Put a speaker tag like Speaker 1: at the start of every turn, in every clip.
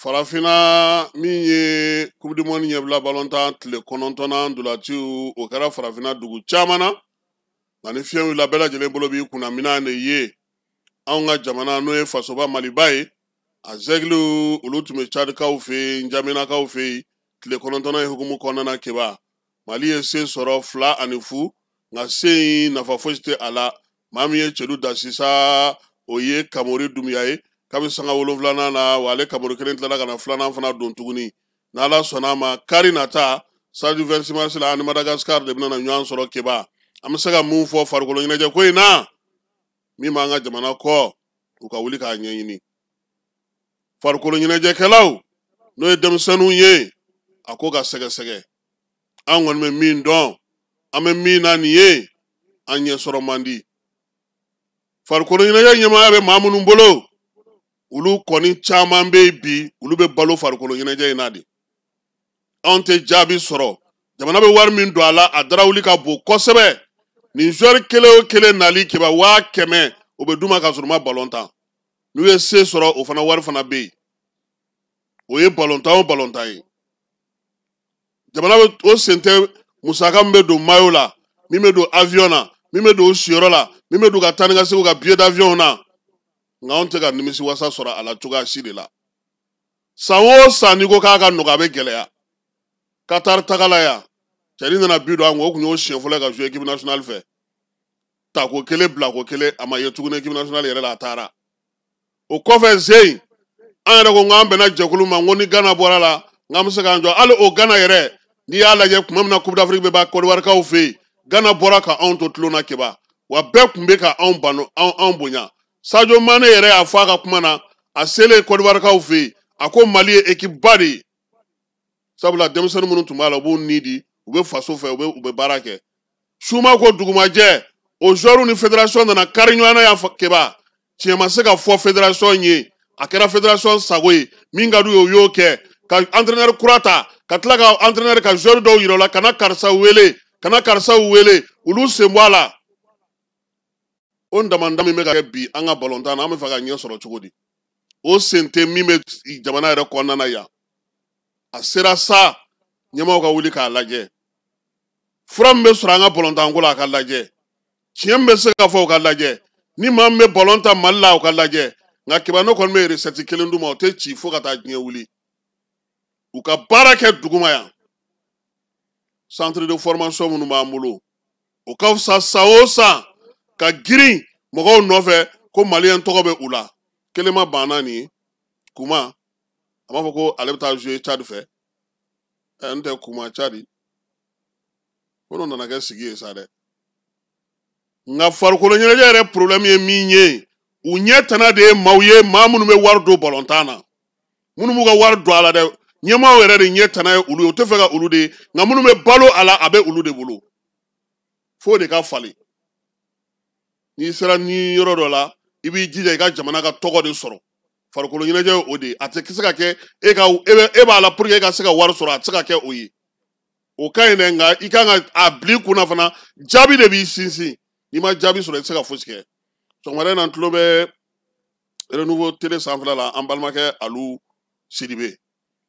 Speaker 1: Farafinna min ye Coupe du monde ɲɛbila balontan tile 9nan dolaciw, o kɛra farafinna dugu caman na. Nka ni fiɲɛ wulila, bɛɛ lajɛlen bolo b'i kunna minan de ye. Anw ka jamana, n'o ye fasoba Maliba ye, a zɛgiliw olu tun bɛ Cadikaw fɛ yen, Jaminakaw fɛ yen. Tile 9nan ye hukumu kɔnɔna na, Keba, Mali ye se sɔrɔ 2-0. Nka se in nafa fosi tɛ a la. Maa min ye celu da sisan, o ye Kamori Dunbiya ye kabi sanga 7nan na. Wa ale Kamori kelen tilala ka na filanan fana don tuguni. N'Ala sɔnna a ma, kari nata, stade 26 mars la, ani Madagascar de bɛna ɲɔgɔn sɔrɔ. Keba, an bɛ se ka mun fɔ farikolo ɲɛnajɛ ko in na? Min b'an ka jamana kɔ, u ka wuli k'a ɲɛɲini. Farikolo ɲɛnajɛkɛlaw, n'o ye denmisɛnninw ye, a ko ka sɛgɛsɛgɛ. An kɔni bɛ min dɔn, an bɛ min na nin ye, an ɲɛ sɔrɔ man di. Farikolo ɲɛnajɛ ɲɛmaaya bɛ maa minnu bolo, olu kɔni caman bɛ yen bi, olu bɛ balo farikolo ɲɛnajɛ in na de. Anw tɛ jaabi sɔrɔ. Jamana bɛ wari min don a la, a darawuli ka bon kosɛbɛ. Nin joueur kelen o kelen nali, Keba, 100 000 o bɛ d'u ma ka sɔrɔ u ma balon tan. N'u ye se sɔrɔ, o fana wari fana bɛ yen. O ye balontan o balontan ye, jamana bɛ o sen tɛ. Musaka min bɛ don maillot la, min bɛ don avion na, min bɛ don u siyɔrɔ la, min bɛ don ka taa ni ka segin u ka billet d'avion na, nka anw tɛ ka nimisi wasa sɔrɔ a la cogoya si de la. San o san, n'i ko k'a ka nɔgɔ, a bɛ gɛlɛya. Qatar taga la yan, cɛnin nana bi don an kun. O kun y'o siɲɛ fɔlɔ ye ka jouer équipe nationale fɛ. Tako kelen, bilako kelen, a ma ye tuguni équipe nationale yɛrɛ la, a taara. O kɔfɛ zen, an yɛrɛ ko k'an bɛnna jɛkulu ma, n ko ni Gana bɔra la, n k'an bɛ se k'an jɔ. Hali o Gana yɛrɛ, n'i y'a lajɛ, tuma min na Coupe d'Afrique bɛ ban Côte d'Ivoire fɛ yen, Gana bɔra ka anw to tulon na. Keba, wa bɛɛ tun bɛ ka anw bano, anw bonya. Sadio Mane yɛrɛ y'a fɔ a ka kuma na, a selen Côte d'Ivoire fɛ yen, a ko Mali ye équipe ba de ye, sabula denmisɛnnin minnu tun b'a la, u b'u ni di, u bɛ faso fɛ, u bɛ baara kɛ. Suma ko dugumajɛ, o joueurs ni fédération nana kari ɲɔgɔn na yan. Keba, tiɲɛ ma se ka fɔ fédération ye. A kɛra fédération sago ye, min ka d'u ye, u y'o kɛ, ka entraîneur kura ta, ka tila ka entraîneur ka joueur dɔw yira u la, kana karisa wele, kana karisaw wele, olu sen bɔ a la. O damanda min bɛ ka kɛ bi an ka balontan na, an bɛ fɛ ka ɲɛ sɔrɔ cogo di? O sen tɛ min bɛ jamana yɛrɛ kɔnɔna na yan. A sera sa, ɲɛmaaw ka wuli k'a lajɛ. Fura min bɛ sɔrɔ an ka balontanko la, a ka lajɛ. Tiɲɛ min bɛ se ka fɔ, o ka lajɛ. Ni maa min bɛ balon ta Mali la, o ka lajɛ. Nka Keba, ne kɔni bɛ recette kelen d'u ma, o tɛ ci fo ka taa diɲɛ wuli. U ka baara kɛ duguma yan. Centre de formation minnu b'an bolo, o ka fisa san o san ka girin mɔgɔw nɔfɛ ko maliyɛn tɔgɔ bɛ u la. Kelen ma banna nin kuma, a b'a fɔ ko ale bɛ taa jouer Tchad fɛ. Ɛ, n tɛ kuma Tchad ko n'o nana kɛ sigi ye sa dɛ. Nka farikolo ɲɛnajɛ yɛrɛ problème ye min ye, u ɲɛ tana de ye maaw ye, maa minnu bɛ wari don balontan na, minnu b'u ka wari don a la dɛ. Ɲɛmaaw yɛrɛ de ɲɛ tana ye olu ye, u tɛ fɛ ka olu de ye. Nka minnu bɛ balo a la, a bɛ olu de bolo. F'o de ka falen. N'i sera ni yɔrɔ dɔ la, i b'i jija i ka jamana ka tɔgɔ de sɔrɔ. Farikolo ɲɛnajɛ ye o de ye. A tɛ se ka kɛ e ka e bɛ e b'a la pour que e ka se ka wari sɔrɔ, a tɛ se ka kɛ o ye. O ka ɲi dɛ, nka i kan ka a bila i kunna fana, jaabi de b'i sinsin. N'i ma jaabi sɔrɔ, i tɛ se ka fosi kɛ. Sɔgɔmada in na, n tulo bɛ Renouveau télé sanfɛla la, an balimakɛ Alu Sidibe,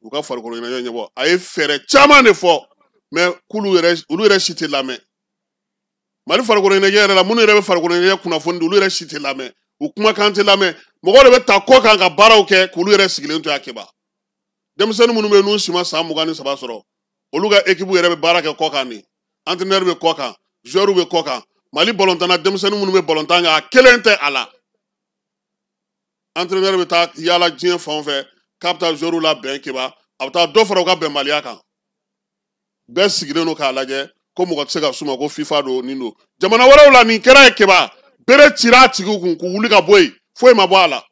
Speaker 1: u ka farikolo ɲɛnajɛ ɲɛbɔ, a ye fɛɛrɛ caman de fɔ, mais k'olu yɛrɛ, olu yɛrɛ si tɛ lamɛn. Mali farikolo ɲɛnajɛ yɛrɛ la, minnu yɛrɛ bɛ farikolo ɲɛnajɛ kunnafoni di, olu yɛrɛ si tɛ lamɛn, u kumakan tɛ lamɛn. Mɔgɔw de bɛ ta kɔ kan ka baaraw kɛ k'olu yɛrɛ sigilen to. A keba, denmisɛnnin minnu bɛ yen n'u si ma san 23 sɔrɔ, olu ka équipe yɛrɛ bɛ baara kɛ kɔ kan de. Entraîneur bɛ kɔ kan, joueur bɛ kɔ kan. Mali balontanna denmisɛnnin minnu bɛ balontan kɛ, a kelen tɛ a la. Entraîneur bɛ taa yaala diɲɛ fan fɛ k'a bɛ taa joueur labɛn. Keba, a bɛ taa dɔ fara u ka bɛnbaliya kan. Bɛɛ sigilen don k'a lajɛ ko mɔgɔ tɛ se ka s'u ma, ko FIFA don, nin don. Jamana wɛrɛw la, nin kɛra ye. Keba, bere cira a tigiw kun k'u wuli ka bɔ yen, foyi ma bɔ a la.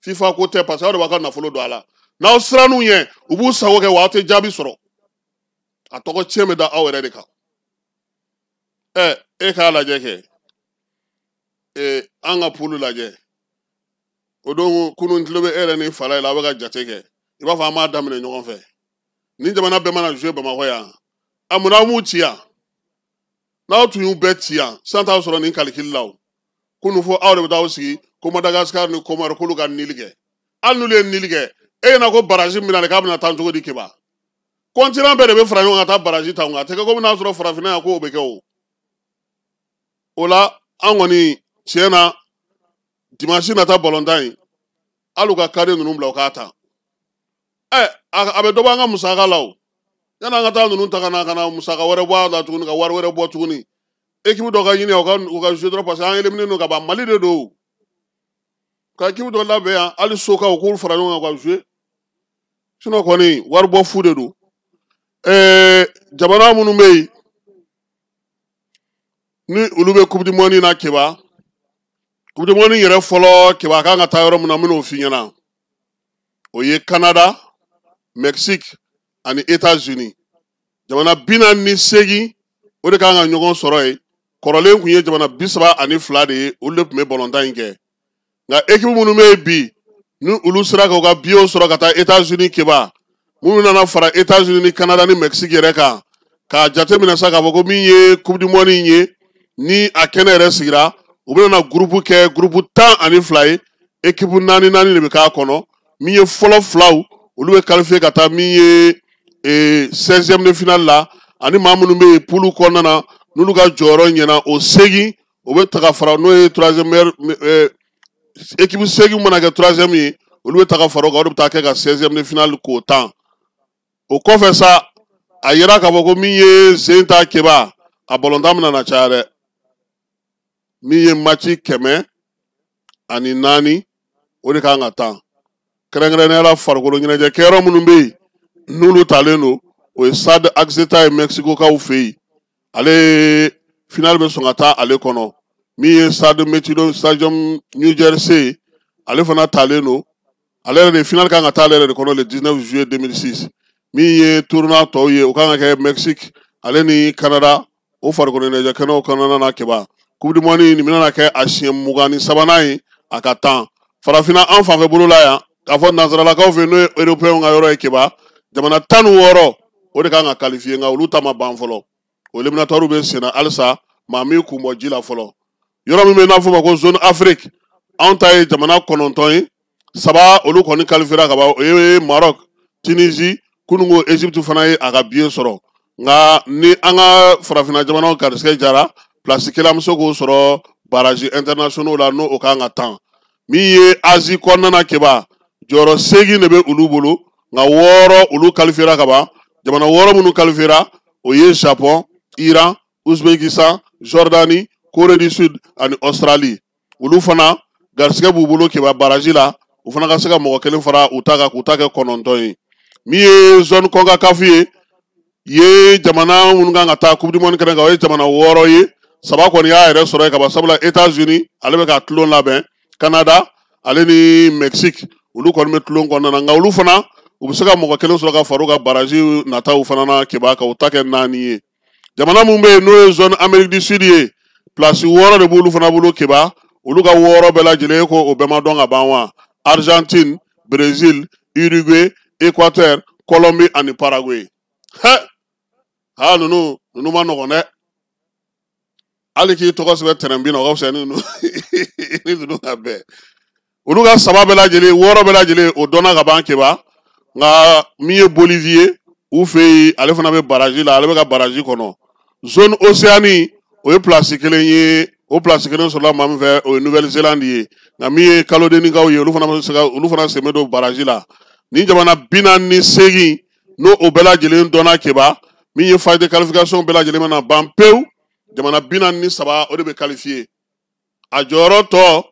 Speaker 1: FIFA ko tɛ, parce que aw de b'a ka nafolo don a la. N'aw sirann'u ɲɛ, u b'u sago kɛ, wa aw tɛ jaabi sɔrɔ. A tɔgɔ tiɲɛ bɛ da aw yɛrɛ de kan. Ɛ, e k'a lajɛ kɛ, ee, an ka poule lajɛ. O don kunun, tulo bɛ e yɛrɛ ni fala ye la, aw bɛ ka jate kɛ i b'a fɔ an b'a daminɛ ɲɔgɔn fɛ. Ni jamana bɛɛ mana jouer Bamakɔ yan, a munna aw m'u ci yan? N'aw tun y'u bɛɛ ci yan sisan, t'aw sɔrɔ nin kalikili la. O kunun fo aw de bɛ taa aw sigi ko Madagascar ni Comore k'olu ka nul kɛ. Hali n'olu ye nul kɛ, E ɲɛna ko barrage min na k'a bɛna taa cogo di Keba? Continent bɛɛ de bɛ fara ɲɔgɔn kan ka taa barrage ta, nka a tɛ kɛ komi n'a sɔrɔ farafinna yan k'o bɛ kɛ o. O la an kɔni tiɲɛ na dimanche nata balontan in, hali u ka cadet ninnu bila u k'a ta. Ɛ, a bɛ dɔ bɔ an ka musaka la o. Yanni an ka taa ninnu ta ka na musaka wɛrɛ bɔ a la tuguni, ka wari wɛrɛ bɔ tuguni. Équipe dɔ ka ɲini u ka jouer dɔrɔn, parce que an éliminé don ka ban. Mali de don. Ka équipe dɔ labɛn yan, hali sokaw k'olu fara ɲɔgɔn kan ka jouer. Sinon kɔni wari bɔ fu de don. Jamana minnu bɛ yen ni olu bɛ Coupe du monde na Keba, Coupe du monde yɛrɛ fɔlɔ Keba, a kan ka taa yɔrɔ min na, n bɛn'o f'i ɲɛna. O ye Canada, Mexique ani États-Unis. Jamana 48 o de kan ka ɲɔgɔn sɔrɔ yen. Kɔrɔlen tun ye jamana 32 de ye, olu de tun bɛ balontan in kɛ. Nka équipe minnu bɛ yen bi, ni olu sera k'u ka billet sɔrɔ ka taa États-Unis Keba, minnu nana fara États-Unis ni Canada ni Mexique yɛrɛ kan, k'a jateminɛ sa k'a fɔ ko min ye Coupe du monde in ye, ni a kɛnɛ yɛrɛ sigira, u bɛna na groupe kɛ groupe 12 ye. Équipe naani naani de bɛ k'a kɔnɔ. Min ye fɔlɔ filaw, olu bɛ qualifier ka taa min ye 16e de finale la, ani maa minnu bɛ yen poule kɔnɔna na, n'olu ka jɔyɔrɔ ɲɛna, o seegin o bɛ ta ka fara, n'o ye troisième meilleur équipe seegin mana kɛ troisième ye, olu bɛ ta ka fara o kan, o de bɛ taa kɛ ka 16e de finale k'o tan. O kɔfɛ sa, a yira k'a fɔ ko min ye sen ta Keba, a balontan bɛna na caya dɛ. Min ye match 104, o de kan ka tan. Kɛrɛnkɛrɛnnenya la, farikolo ɲɛnajɛ kɛyɔrɔ minnu bɛ yen n'olu talen don, o ye Stade Azteca ye Mexicokaw fɛ yen, ale finale bɛ sɔn ka taa ale kɔnɔ. Min ye Stade MetLife Stadium New Jersey, ale fana talen don, ale yɛrɛ de finale kan ka taa ale yɛrɛ de kɔnɔ le 19 juillet 2006. Min ye tournoi tɔw ye, o kan ka kɛ Mexique ale ni Canada, o farikolo ɲɛnajɛ kɛnɛw kɔnɔna na Keba. Coupe du monde nin bɛna kɛ a siɲɛ 23nan ye a ka tan. Farafinna an fanfɛ bolo la yan, k'a fɔ nansaralakaw fɛ yen, n'o ye européen ka yɔrɔ ye Keba, jamana 16 o de kan ka qualifier, nka olu ta ma ban fɔlɔ. O éliminatoire bɛ sen na halisa, maa min kun bɔ ji la fɔlɔ. Yɔrɔ min bɛ n'a fɔ ma ko zone Afrique, anw ta ye jamana 9 ye. Saba olu kɔni qualifiera ka ban, o ye Maroc, Tunisie, kununko Egypte fana ye a ka billet sɔrɔ. Nka ni an ka farafinna jamanaw garisɛgɛ jara, place kelen an bɛ se k'o sɔrɔ barrage internationaux la, n'o o kan ka tan. Min ye Asie kɔnɔna na Keba, jɔyɔrɔ seegin de bɛ olu bolo, nka wɔɔrɔ olu qualifiera ka ban. Jamana wɔɔrɔ minnu qualifiera, o ye Japon, Iran, Ouzbékistan, Jordanie, Corée du Sud ani Australie. Olu fana garisɛgɛ b'u bolo Keba barrage la, u fana ka se ka mɔgɔ kelen fara u ta kan k'u ta kɛ 9 ye. Min ye zone CONCACAF ye, jamana minnu kan ka taa Coupe du monde kɛnɛ kan, o ye jamana wɔɔrɔ ye. Saba kɔni y'a yɛrɛ sɔrɔ yen ka ban, sabula États-Unis ale bɛ ka tulon labɛn, Canada ale ni Mexique olu kɔni bɛ tulon kɔnɔna na, nka olu fana u bɛ se ka mɔgɔ kelen sɔrɔ ka fara u ka barrage nataw fana na Keba, ka u ta kɛ naani ye. Jamana min bɛ yen n'o ye zone Amérique du Sud ye, place wɔɔrɔ de b'olu fana bolo Keba. Olu ka wɔɔrɔ bɛɛ lajɛlen ko o bɛɛ ma dɔn ka ban wa? Argentine, Brésil, Uruguay, Équateur, Colombie ani Paraguay. Hɛ ha, ninnu ma nɔgɔn dɛ. Hali k'i tɔgɔ sɛbɛn tɛrɛn bin na, o ka fisa ni ninnu ka bɛɛ. Olu ka saba bɛɛ lajɛlen, wɔɔrɔ bɛɛ lajɛlen, o dɔnna ka ban Keba. Nka min ye Bolivie ye u fɛ yen, ale fana bɛ barrage la, ale bɛ ka barrage kɔnɔ. Zone Océanie, o ye place kelen ye, o place kelen sɔrɔla maa min fɛ, o ye Nouvelle Zélande ye. Nka min ye Kalodenikaw ye, olu fana bɛ se ka, olu fana sen bɛ don barrage la. Nin jamana 48 n'o o bɛɛ lajɛlen dɔnna Keba, min ye phase de qualification bɛɛ lajɛlen mana ban pewu, jamana 43 o de bɛ qualifier. A jɔyɔrɔ tɔ,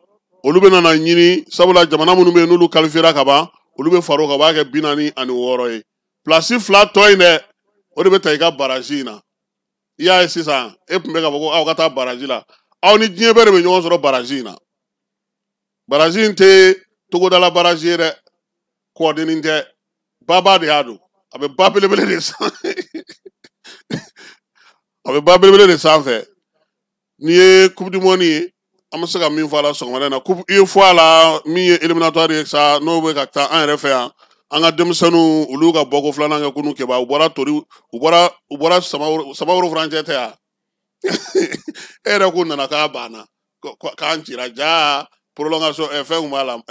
Speaker 1: olu bɛ nana ɲini, sabula jamana minnu bɛ yen n'olu qualifiera ka ban, olu bɛ far'o kan, o b'a kɛ 46 ye. Place fila tɔ in dɛ, o de bɛ ta i ka barrage in na. I y'a ye sisan, e tun bɛ k'a fɔ ko aw ka taa barrage la, aw ni diɲɛ bɛɛ de bɛ ɲɔgɔn sɔrɔ barrage in na. Barrage in tɛ togodala barrage ye dɛ, kɔdennin tɛ, baba de y'a don. A bɛ ba belebele de san, a bɛ ba belebele de sanfɛ. N'i ye Coupe du monde ye, an bɛ se ka min fɔ a la sɔgɔmada in na, coupe UEFOA la, min ye éliminatoire ye sa, n'o bɛ ka taa an yɛrɛ fɛ yan, an ka denmisɛnninw olu ka bɔko filanan kɛ kunun Keba. U bɔra tori, u bɔra samaworo furancɛ tɛ yan. E yɛrɛ ko nana k'a banna k'an cira ja prolongation. Fɛn tun b'a la,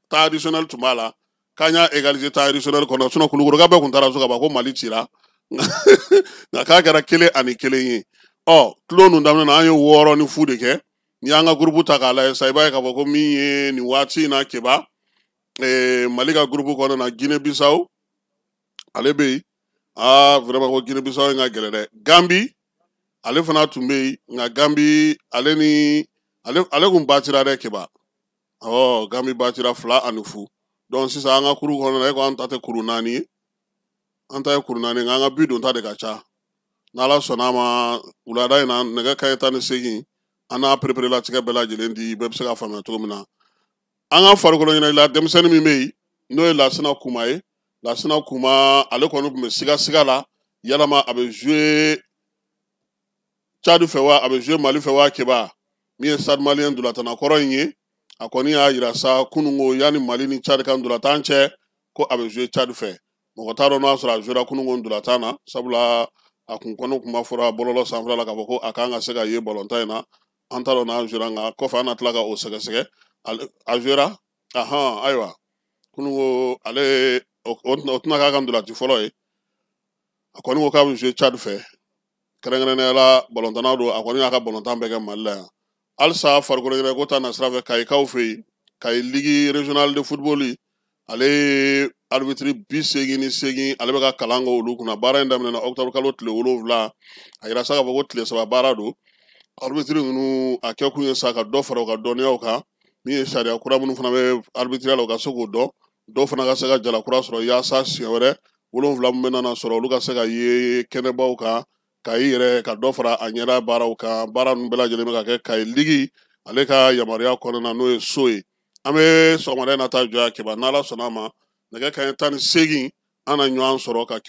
Speaker 1: temps additionnel tun b'a la. K'an y'a égaliser temps additionnel kɔnɔ, sinon Kulukoroka bɛɛ tun taara so ka ban ko Mali cira, nka k'a kɛra 1-1 ye. Ɔ, tulon ninnu daminɛ na, an ye 6-0 de kɛ. N'i y'an ka groupe ta k'a lajɛ sisan, i b'a ye k'a fɔ ko min ye nin waati in na, Keba, Mali ka groupe kɔnɔna na, Guinée Bissau ale bɛ yen. Aa, vraiment, ko Guinée Bissau in ka gɛlɛn dɛ. Gambi ale fana tun bɛ yen, nka Gambi ale ni ale kun batira dɛ, Keba. Ɔ, Gambi batira 2-0. Donc sisan an ka kuru kɔnɔna na, e ko an ta tɛ kuru 4 ye, an ta ye kuru 4, nka an ka bi don ta de ka ca. N'Ala sɔnna a ma, wulada in na, nɛgɛ kanɲɛ 18, an n'a pereperelatigɛ bɛɛ lajɛlen di, bɛɛ bɛ se ka faamuya cogo min na. An ka farikolo ɲɛnajɛla denmisɛnnin min bɛ yen, n'o ye Lasina Kuma ye, Lasina Kuma ale kɔni tun bɛ sigasiga la, yalama a bɛ jouer Tchad fɛ wa, a bɛ jouer Mali fɛ wa? Keba, min ye Stade Malien ntolatana kɔrɔ in ye, a kɔni y'a yira sa kununko, yanni Mali ni Tchad ka ntolatan cɛ, ko a bɛ jouer Tchad fɛ. Mɔgɔ t'a dɔn n'a sɔrɔ a jouera kununko ntolatan na, sabula a kun kɔni kuma fɔra bɔlɔlɔ sanfɛla la k'a fɔ ko a kan ka se ka ye balontan in na. An t'a dɔn n'a jouera, nka kɔfɛ an na tila ka o sɛgɛsɛgɛ. A jouera, ahan. Ayiwa, kununko ale o tɛna k'a ka ntolaci fɔlɔ ye. A kɔni ko k'a bɛ jouer Tchad fɛ, kɛrɛnkɛrɛnnenya la balontanna don. A kɔni y'a ka balontan bɛɛ kɛ Mali la yan. Halisa farikolo ɲɛnajɛ ko ta na sira fɛ, Kayikaw fɛ yen, Kayi ligue régionale de football, ale ye arbitre 88, ale bɛ ka kalan kɛ olu kunna. Baara in daminɛna octobre kalo tile 7. A yira sa k'a fɔ ko tile 3 baara don. Arbitre ninnu, a kɛ kun ye sa ka dɔ fara u ka dɔnniyaw kan, min ye sariya kura minnu fana bɛ arbitre la, u ka se k'o dɔn, dɔw fana ka se ka jala kura sɔrɔ, yaasa siɲɛ wɛrɛ 7 min bɛ nana sɔrɔ, olu ka se ka ye kɛnɛbaw kan. Kayi yɛrɛ ka dɔ fara a ɲɛda baaraw kan. Baara ninnu bɛɛ lajɛlen bɛ ka kɛ Kayi ligi ale ka yamaruya kɔnɔna, n'o ye so ye. An bɛ sɔgɔmada in na taa jɔ yan, Keba. N'Ala sɔnna a ma, nɛgɛ kanɲɛ 18, an na ɲɔgɔn sɔrɔ ka